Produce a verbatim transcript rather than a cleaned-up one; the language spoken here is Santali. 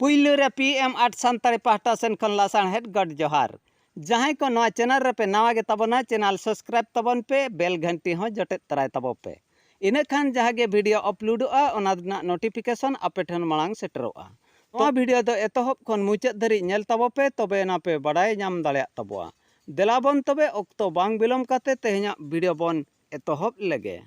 ᱯᱩᱭᱞᱩ ᱨᱮ ᱯᱤ ᱮᱢ ᱟᱨᱴ ᱥᱟᱱᱛᱟᱲᱤ ᱯᱟᱦᱴᱟ ᱥᱮᱱ ᱠᱷᱚᱱ ᱞᱟᱥᱟᱬᱦᱮᱫ ᱜᱚᱰ ᱡᱚᱦᱟᱨ᱾ ᱡᱟᱦᱟᱸᱭ ᱠᱚ ᱱᱚᱣᱟ ᱪᱮᱱᱮᱞ ᱨᱮᱯᱮ ᱱᱟᱣᱟ ᱜᱮ ᱛᱟᱵᱚᱱᱟ, ᱪᱮᱱᱮᱞ ᱥᱟᱵᱥᱠᱨᱟᱭᱤᱵ ᱛᱟᱵᱚᱱ ᱯᱮ, ᱵᱮᱞ ᱜᱷᱟᱱᱴᱤ ᱦᱚᱸ ᱡᱚᱴᱮᱫ ᱛᱟᱨᱟᱭ ᱛᱟᱵᱚ ᱯᱮ᱾ ᱤᱱᱟᱹ ᱠᱷᱟᱱ ᱡᱟᱦᱟᱸ ᱜᱮ ᱵᱷᱤᱰᱤᱭᱳ ᱟᱯᱞᱳᱰᱚᱜᱼᱟ, ᱚᱱᱟ ᱨᱮᱱᱟᱜ ᱱᱳᱴᱤᱯᱷᱤᱠᱮᱥᱚᱱ ᱟᱯᱮ ᱴᱷᱮᱱ ᱢᱟᱲᱟᱝ ᱥᱮᱴᱮᱨᱚᱜᱼᱟ᱾ ᱱᱚᱣᱟ ᱵᱷᱤᱰᱤᱭᱳ ᱫᱚ ᱮᱛᱚᱦᱚᱵ ᱠᱷᱚᱱ ᱢᱩᱪᱟᱹᱫ ᱫᱷᱟᱹᱨᱤᱡ ᱧᱮᱞ ᱛᱟᱵᱚ ᱯᱮ, ᱛᱚᱵᱮ ᱮᱱᱟ ᱯᱮ ᱵᱟᱲᱟᱭ ᱧᱟᱢ ᱫᱟᱲᱮᱭᱟᱜ ᱛᱟᱵᱚᱣᱟ᱾ ᱫᱮᱞᱟ ᱵᱚᱱ ᱛᱚᱵᱮ ᱚᱠᱛᱚ ᱵᱟᱝ ᱵᱤᱞᱚᱢ ᱠᱟᱛᱮ ᱛᱮᱦᱮᱧᱟᱜ ᱵᱷᱤᱰᱤᱭᱳ ᱵᱚᱱ ᱮᱛᱚᱦᱚᱵ ᱞᱮᱜᱮ᱾